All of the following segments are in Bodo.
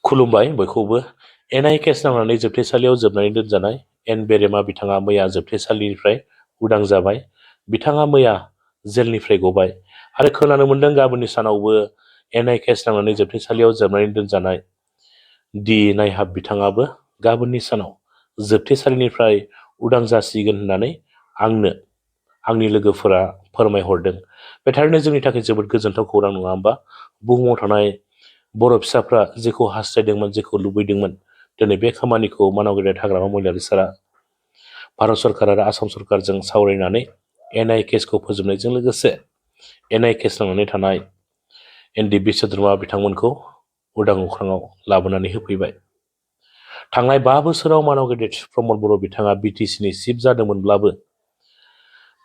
खुलुमबाय बयखौबो। एनआइ केस नांनानै जोबथेसालियाव जोबनानै दोनजानाय एन बेरेमा बिथाङा मैया जोबथेसालिनिफ्राय उदां जाबाय। बिथाङा मैया जेलनिफ्राय गबाय आरो खोनानो मोन्दों गाबोननि सानावबो एनआइ केस नांनानै जोबथेसालियाव जोबनानै दोनजानाय डि नायहाब बिथाङाबो गाबोननि सानाव जोबथेसालिनिफ्राय उदां जासिगोन होननानै आंनि लोगोफोरा फोरमायहरदों। बे थारैनो जोंनि थाखाय जोबोद गोजोनथाव खौरां, नङा होमबा? बुहुमाव थानाय बर' फिसाफ्रा जेखौ हास्थायदोंमोन, जेखौ लुबैदोंमोन, दिनै बे खामानिखौ मानाव गेदेर हाग्रामा महिलारि सारा भारत सरकार आरो आसाम सरकारजों सावरायनानै एनआइ केसखौ फोजोबनायजों लोगोसे एनआइ केस नांनानै थानाय एनडिबि सोद्रोमा बिथांमोनखौ उदां अख्राङाव लाबोनानै होफैबाय। थांनाय 5 बोसोराव मानाव गेदेर प्रमद बर' बिथाङा बिटिसिनि चिफ जादोंमोनब्लाबो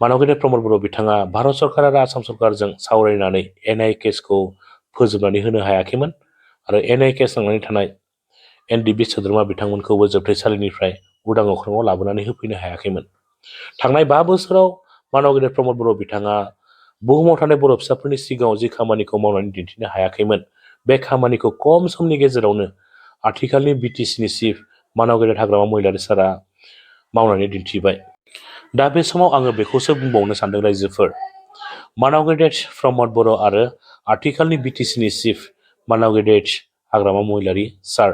मानाव गेदेर प्रमद बर' बिथाङा भारत सरकार आरो आसाम सरकारजों सावरायनानै एनआइ केसखौ फोजोबनानै होनो हायाखैमोन आरो एनआइ केस नांनानै थानाय एनडिबि सोद्रोमा बिथांमोनखौबो जोबथेसालिनिफ्राय उदां अख्राङाव लाबोनानै होफैनो हायाखैमोन। थांनाय 5 बोसोराव मानाव गेदेर प्रमद बर' बिथाङा बुहुमाव थानाय बर' फिसाफोरनि सिगाङाव जि खामानिखौ मावनानै दिन्थिनो हायाखैमोन, बे खामानिखौ खम समनि गेजेरावनो आथिखालनि बिटिसिनि चिफ मानाव गेदेर हाग्रामा महिलारि सारा मावनानै दिन्थिबाय। दा बे समाव आङो बेखौसो बुंबावनो सानदों रायजोफोर, मानाव गेदेर प्रमद बर' आरो आथिखालनि बिटिसिनि चिफ मानाव गेदेर हाग्रामा महिलारि सार,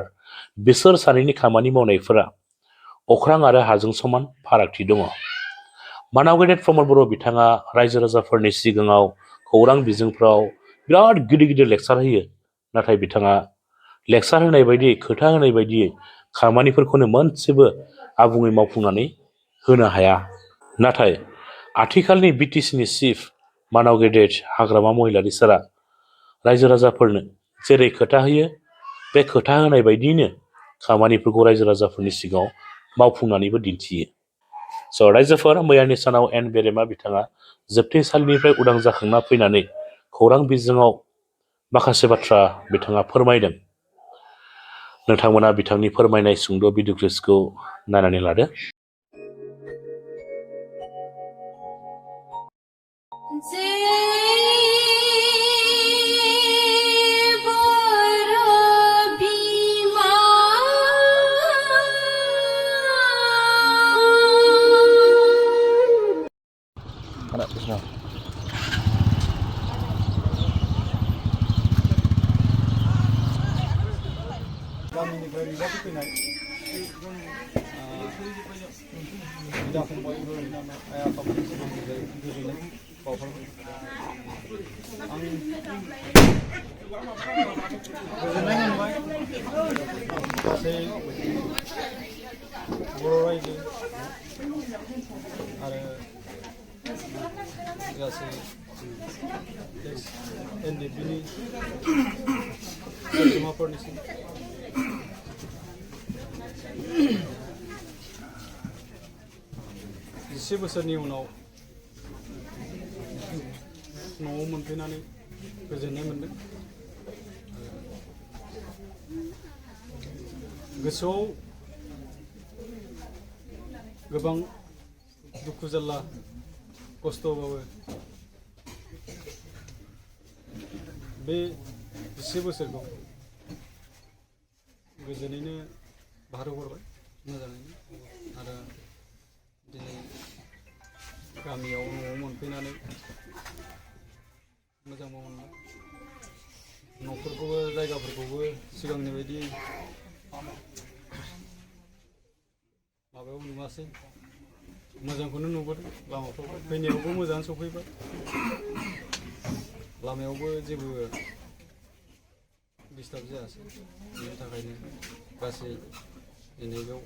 बिसोर सानैनि खामानि मावनायफोरा अख्रां आरो हाजों समान फारागथि दङ। मानाव गेदेर प्रमद बर' बिथाङा रायजो राजाफोरनि सिगाङाव खौरां बिजोंफ्राव बिराद गिदिर गिदिर लेक्सार होयो, नाथाय बिथाङा लेक्सार होनाय बायदियै, खोथा होनाय बायदियै खामानिफोरखौनो मोनसेबो आबुङै मावफुंनानै होनो हाया। नाथाय आथिखालनि बिटिसिनि चिफ मानाव गेदेर हाग्रामा महिलारि सारा रायजो राजाफोरनो जेरै खोथा होयो, बे खोथा होनाय बायदियैनो खामानिफोरखौ रायजो राजाफोरनि सिगाङाव मावफुंनानैबो दिन्थियो। रायजोफोर, मैयानि सानाव एन बेरेमा बिथाङा जोबथेसालिनिफ्राय उदां जाखांना फैनानै खौरां बिजोङाव माखासे बाथ्रा बिथाङा फोरमायदों। नोंथांमोना बिथांनि फोरमायनाय सुंद' भिडिअ क्लिपखौ नायनानै लादो। गामिनिफ्राय रंजाथि फैनाय बिदा फंबाय बिनानाव आइ आफाफोरनि सोमोन्दै गोजोननाय बावहरबाय। आं गोजोननाय मोनबाय गासै बर' रायजो आरो गासै एनडिबिनि सोद्रोमाफोरनिसिम 10 बोसोरनि उनाव न'आव मोनफैनानै गोजोननाय मोनदों। गोसोआव गोबां दुखु जारला खस्थ'बाबो बे 10 बोसोरखौ गोजोनैनो बारहोहरबाय, मोजाङैनो। आरो दिनै गामियाव न'आव मोनफैनानै मोजांबो मोनबाय। न'फोरखौबो जायगाफोरखौबो सिगांनि बायदि माबायाव नुवासै, मोजांखौनो नुबोदों। लामाफ्राव फैनायावबो मोजाङानो सफैबाय, लामायावबो जेबो डिस्टार्ब जायासै। बेनि थाखायनो गासै दिनै बेयाव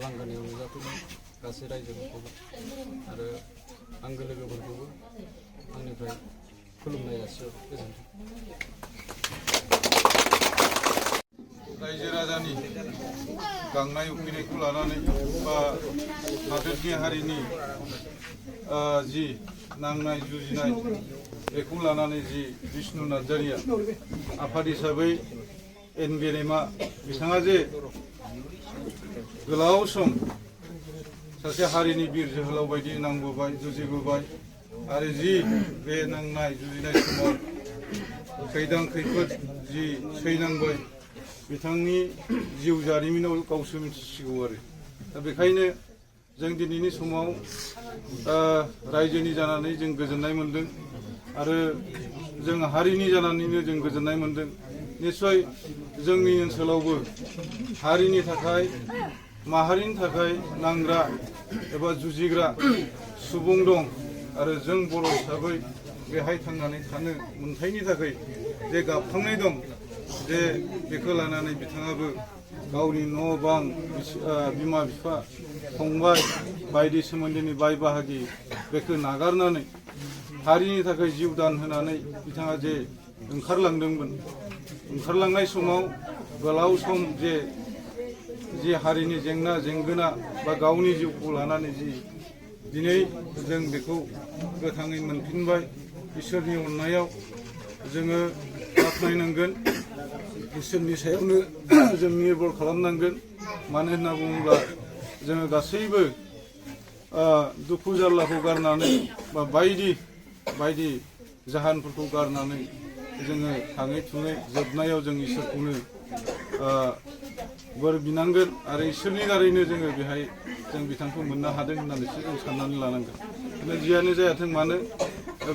लांगोनायाव नुजाफैनाय गासै रायजोफोरखौबो आरो आंगो लोगोफोरखौबो आंनिफ्राय खुलुमनाय जासिहरो। गोजोन्थों। रायजो राजानि गांनाय उखैनायखौ लानानै बा हादोरनि हारिनि जि नांनाय जुजिनाय, बेखौ लानानै जि बिष्णु नार्जारिया आफाद हिसाबै एन बेरेमा बिथाङा जे गोलाव सम सासे हारिनि बिर जोहोलाव बायदि नांबोबाय, जुजिबोबाय आरो जि बे नांनाय जुजिनाय समाव खैदां खैफोद जि सैनांबाय बिथांनि जिउ जारिमिनाव गावसो मिथिसिगौ आरो दा बेखायनो जों दिनैनि समाव रायजोनि जानानै जों गोजोननाय मोनदों आरो जों हारिनि जानानैनो जों गोजोननाय मोनदों निस्सय जोंनि ओनसोलावबो हारिनि थाखाय माहारिनि थाखाय नांग्रा एबा जुजिग्रा सुबुं दं आरो जों बर' हिसाबै बेहाय थांनानै थानो मोन्थायनि थाखाय जे गाबखांनाय दं जे बेखौ लानानै बिथाङाबो गावनि न' बां बिमा बिफा फंबाय बायदि सोमोन्दोनि बाय बाहागि बेखौ नागारनानै हारिनि थाखाय जिउ दान होनानै बिथाङा जे ओंखारलांदोंमोन ओंखारलांनाय समाव गोलाव सम जे हारिनि जेंना जेंगोना बा गावनि जिउखौ लानानै जि दिनै जों बेखौ गोथाङै मोनफिनबाय इसोरनि अननायाव जोङो बाख्नायनांगोन इसोरनि सायावनो जों निर्भर खालामनांगोन मानो होनना बुङोब्ला जोङो गासैबो दुखु जारलाखौ गारनानै बा बायदि जाहोनफोरखौ गारनानै जोङो थाङै थुङै जोबनायाव जों इसोरखौनो बोर बिनांगोन आरो इसोरनि दारैनो जोङो बेहाय जों बिथांखौ मोननो हादों होननानैसो जों साननानै लानांगोन जियानो जायाथों मानो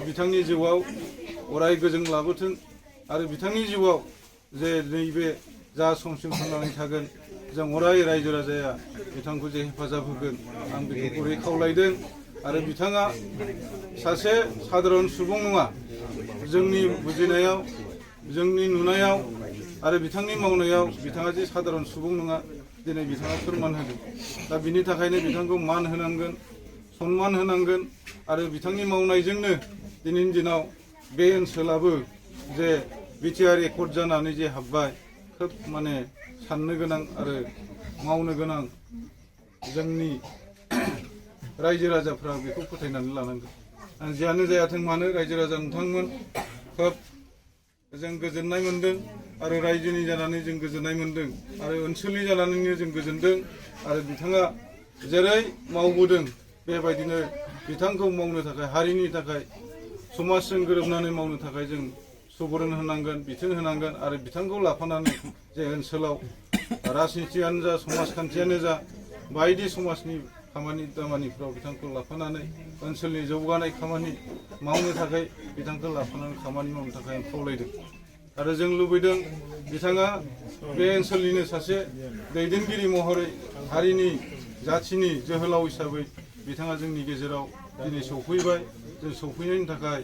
बिथांनि जिउआव अराय गोजोन लाबोथों आरो बिथांनि जिउआव जे नैबे जा समसिम थांनानै थागोन जों अराय रायजो राजाया बिथांखौ जे हेफाजाब होगोन आं बेखौ गुरै खावलायदों आरो बिथाङा सासे साधारन सुबुं नङा जोंनि बुजिनायाव जोंनि नुनायाव आरो बिथांनि मावनायाव बिथाङा जे साधारन सुबुं नङा दिनै बिथाङा फोरमान होदों दा बिनि थाखायनो बिथांखौ मान होनांगोन सनमान होनांगोन आरो बिथांनि मावनायजोंनो दिनैनि दिनाव बे ओनसोलाबो जे बिटिआर एकर्ड जानानै जे हाबबाय खोब माने साननो गोनां आरो मावनो गोनां जोंनि रायजो राजाफ्रा बेखौ फोथायनानै लानांगोन आं जियानो जायाथों मानो रायजो राजा नोंथांमोन खोब जों गोजोननाय मोनदों आरो रायजोनि जानानै जों गोजोननाय मोनदों आरो ओनसोलनि जानानैनो जों गोजोनदों आरो बिथाङा जेरै मावबोदों बेबायदिनो बिथांखौ मावनो थाखाय हारिनि थाखाय समाजजों गोरोबनानै मावनो थाखाय जों सुबुरुन होनांगोन बिथोन होनांगोन आरो बिथांखौ लाफानानै जे ओनसोलाव राजनितियानो जा समाजखान्थियानो जा बायदि समाजनि खामानि दामानिफ्राव बिथांखौ लाफानानै ओनसोलनि जौगानाय खामानि मावनो थाखाय बिथांखौ लाफानानै खामानि मावनो थाखाय आं खावलायदों आरो जों लुबैदों बिथाङा बे ओनसोलनिनो सासे दैदेनगिरि महरै हारिनि जाथिनि जोहोलाव हिसाबै बिथाङा जोंनि गेजेराव दिनै सौफैबाय जों सौफैनायनि थाखाय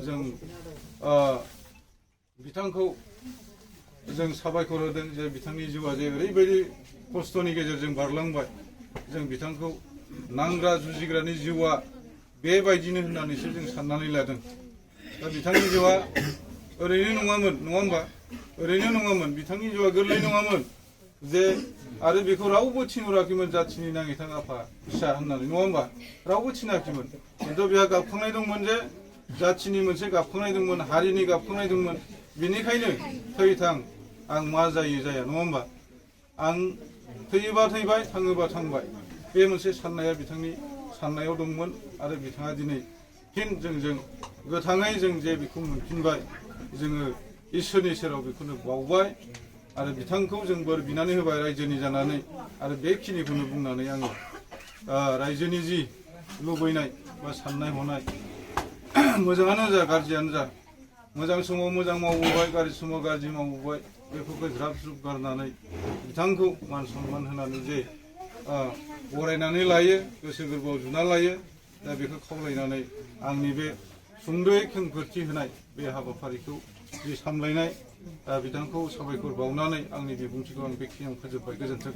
जों बिथांखौ जों साबायखर होदों जे बिथांनि जिउआ जे ओरैबायदि खस्थ'नि गेजेरजों बारलांबाय जों बिथांखौ नांग्रा जुजिग्रानि जिउआ बेबायदिनो होननानैसो जों साननानै लादों दा बिथांनि जिउआ ओरैनो नङामोन नङा होमबा ओरैनो नङामोन बिथांनि जिउआ गोरलै नङामोन जे आरो बेखौ रावबो थिनहराखैमोन जाथिनि नाङैथां आफा फिसा होननानै नङा होमबा रावबो थिनाखैमोन खिन्थु बेहा गाबखांनाय दंमोन जे जाथिनि मोनसे गाबखांनाय दंमोन हारिनि गाबखांनाय दंमोन बेनिखायनो थैथां आं मा जायो जाया नङा होमबा आं थैयोबा थैबाय थाङोबा थांबाय बे मोनसे साननाया बिथांनि साननायाव दंमोन आरो बिथाङा दिनै फिन जोंजों गोथाङै जों जे बेखौ मोनफिनबाय जोङो इसोरनि सेराव बेखौनो बावबाय आरो बिथांखौ जों बोर बिनानै होबाय रायजोनि जानानै आरो बेखिनिखौनो बुंनानै आङो रायजोनि जि लुबैनाय बा साननाय हनाय मोजाङानो जा गाज्रियानो जा मोजां समाव मोजां मावबोबाय गाज्रि समाव गाज्रि मावबोबाय बेफोरखौ ज्राब ज्रुब गारनानै बिथांखौ मान सनमान होनानै जे बरायनानै लायो गोसो गोरबोआव जुना लायो दा बेखौ खावलायनानै आंनि बे सुंद'यै खेंफोरथि होनाय बे हाबाफारिखौ जि सामलायनाय बिथांखौ साबायखर बावनानै आंनि बिबुंथिखौ आं बेखिनियाव फोजोबबाय गोजोन्थों।